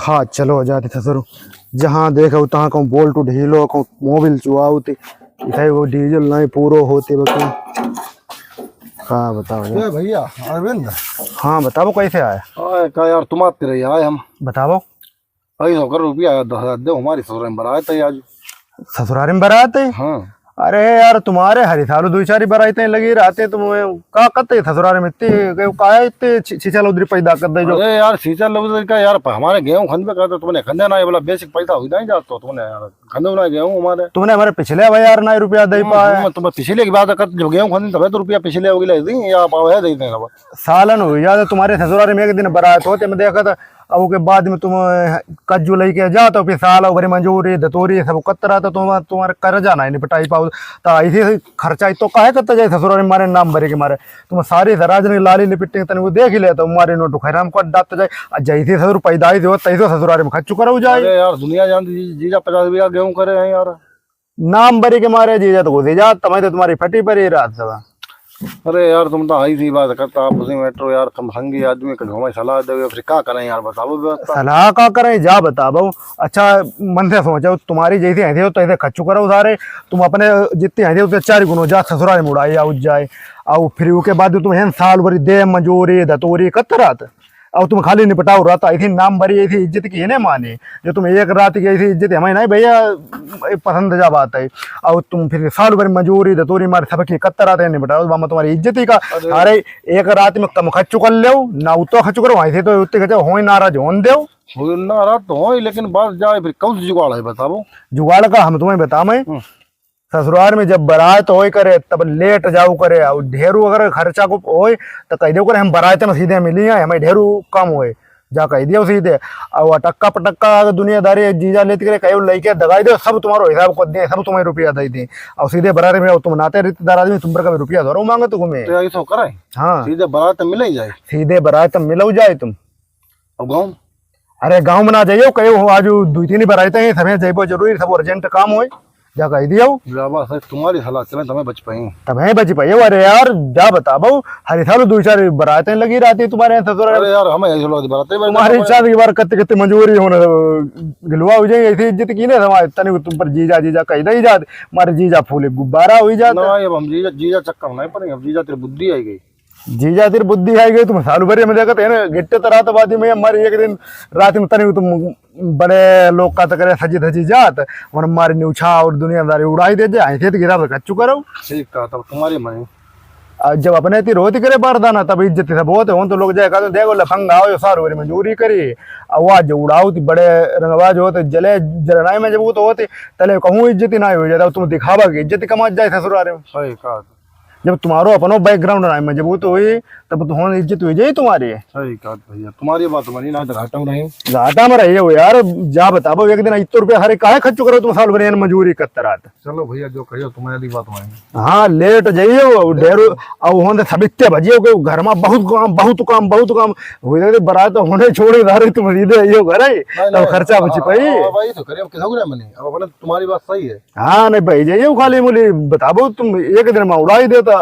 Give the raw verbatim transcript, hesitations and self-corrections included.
हाँ, चलो जाते ससुर, जहाँ देखो तहाँ कहूँ बोल्ट ढीलो, कहूँ मोबिल चुआओ ते, इधर वो डीजल नहीं पूरो होते बस। का बताओ यार? ए भैया, अरविंद। हाँ, बताओ कैसे आए? आए का यार, तुम आते रही आए हम। बताओ। भाई, सौ कर रुपया आया, दस हजार दे, हमारी ससुराल में बारात है आज। ससुराल में बारात है? हाँ। अरे यार, तुम्हारे हरी साल दुई चारी बारातें लगी रहते, तुम का करते ससुराल में इतने, का है इतने छी-, छीछा लौदरी पैदा कर दे जो। अरे यार, छीछा लौदरी का यार, प-, हमारे गेहूं खंद पे करते, तुमने खंदे ना, ये बोला बेसिक पैसा हो ही नहीं जाता, तुमने यार, खंदे ना गेहूं हमारे। तुमने हमारे पिछले बार यार ना रुपया दे हम्म, पाए। हम्म, तुम पिछले की बात कर, जो गेहूं खंदे तब तो रुपया पिछले हो गए, या आप आवे दे देना बस। सालन हो गया, तो तुम्हारे ससुराल में एक दिन बारात होते, मैं देखा था, अब ओके बाद में तुम, अ, कज्जू लेके जात हो, फिर साल भर मंजूरी, धतूरी, सब कत्ता रहत, तुम, तुम्हारा कर्जा नहीं निपटाई पाओ। तो ऐसे ही खर्चा तो काहे करता जाए ससुराल में मारे नाम भरे के मारे। तुम सारी सराज ने लाली लिपटिंग तनिक देख ही लेता, मारे नोट खैराम को डालता जाए। आ जैसे ससुर पैदाइश हो, तैसे ससुराल में खर्च करो जाए। अरे यार, दुनिया जानती जी-, जीजा पचास बीघा गेहूं करे हैं यार। नाम बरी के मारे जीजा तो घुसी जात, तमाई तो तुम्हारी फटी परी रात सदा। अरे यार, तुम तो आई सी बात करता, आप उसी मैटर यार, कम संगी आदमी का घुमाई सलाह दे, फिर का करें यार, बताओ व्यवस्था। सलाह का करें, जा बताओ। अच्छा, मन से सोचो, तुम्हारी जैसी ऐसी हो तो ऐसे खच्चू करो सारे, तुम अपने जितनी ऐसी हो तो चार गुनो जा ससुराल में उड़ाई आउट जाए, और फिर उसके बाद तुम हैं साल भरी दे मजूरी, धतूरी, कत्ता रहत। और तुम खाली निपटाओ रहता, ऐसी नाम भरी, ऐसी इज्जत की है ना माने, जो तुम एक रात की ऐसी इज्जत हमें नहीं भैया, ये पसंद जा बात है। और तुम फिर साल भर मजूरी, धतूरी मारे सबकी कत्ता रहते हैं, निपटाओ बामा तुम्हारी इज्जत ही का। अरे। अरे, एक रात में कम खर्च कर लो, ना उतो खर्च करो, वहीं से तो उत्ते खर्च हो नाराज होन दो। हो नाराज तो हो, लेकिन बात जाए फिर कौन सी जुगाड़ है बताओ? जुगाड़ का हम तुम्हें बतावे। हम्म। ससुराल में जब बारात होए करे, तब लेट जाऊ करे, और ढेरू अगर खर्चा को होए, तो कह दियो करे, "हम बारात में सीधे मिली हैं, हमें ढेरू कम होए।" जा कह दियो सीधे। और अटक्का पटक्का अगर दुनियादारी जीजा लेती करे, कहो लइके दगाई दे, सब तुम्हारो हिसाब कर दे, सब तुम्हें रुपया दे दे। और सीधे बारात में तुम नाते रिश्तेदार आदमी, तुम पर कभी रुपया धरो मांगे तो घूमे। तो ऐसा करे? हाँ। सीधे बारात में मिले जाए? सीधे बारात में मिलो जाए तुम। अब गाँव? अरे गाँव में ना जाइयो, कहो हो आज दुई तीन ही बारात हैं, सबे जाइबो जरूरी, सब अर्जेंट काम होए, जा कह दियो। जा बस, तुम्हारी सलाह चले, तमें बच पाई। तमें बच पाई, अरे यार, जा बताबो, हर साल दुई चार बारातें लगी रहती तुम्हारे यहाँ ससुर। अरे यार, हमें ऐसे लोग बारातें बन तुम्हारी जाते हैं। शादी के बार कत्ते कत्ते मंजूरी होने, गिलवा हो जाए, ऐसी इज्जत की ना समाज, तने तुम पर जीजा, जीजा कह दे जात, मारे जीजा फूले गुब्बारा हो जात। ना, अब हम जीजा, जीजा चक्कर में नहीं पड़ेंगे, अब जीजा तेरी बुद्धि आई गई। जीजा तेरी बुद्धि आई गई, तुम साल भर में देखत है ना, गिट्टे तो रात बादी में हमारी एक दिन रात में तनी तुम बड़े लोग का तकरे सजी धजी जात, वन मारी न्यूछा और दुनियादारी उड़ाई दे दे, ऐसे तो गिरा तो कच्चू करो। ठीक कहा, तब तुम्हारी मनी। आ, जब अपने ती रोती करे बारदाना, तब इज्जत सब होते हों, तो लोग जाए कहते, "देखो लफंगा आओ, जो साल भर मजूरी करी, आ, वह जो उड़ाओ ती बड़े रंगबाज होते, जले जलनाई में जब वो तो होते, तले कहूँ इज्जत ही ना हो जाता, तुम दिखावा की इज्जत कमा जाए ससुराल में।" सही कहा। जब तुम्हारो अपनो बैकग्राउंड ना मजबूत होई, तब तो होन इज्जत हो जाई तुम्हारी। सही बात भैया, तुम्हारी बात मानी ना तो घाटा में रहे। घाटा में रहिए हो यार, जा बताबो एक दिन इतने रुपया हरे काहे खर्च करो तुम साल भर यार मजूरी करते रहते। चलो भैया, जो कहियो तुम्हारी बात मानी। हाँ, लेट जाइए वो ढेर, अब होन सबित्ते बजिए के घर में बहुत काम, बहुत काम, बहुत काम। हो जाए बारात होने छोड़े सारे तुम सीधे आइयो घर है, नहीं, तब नहीं, खर्चा अब, बची अब, पाई। अब भाई तो करे, अब किधर को ना मने, अब अपने तुम्हारी बात सही है। हाँ, नहीं भाई, जाइए खाली मुली बताबो, तुम एक दिन में उड़ाई देता,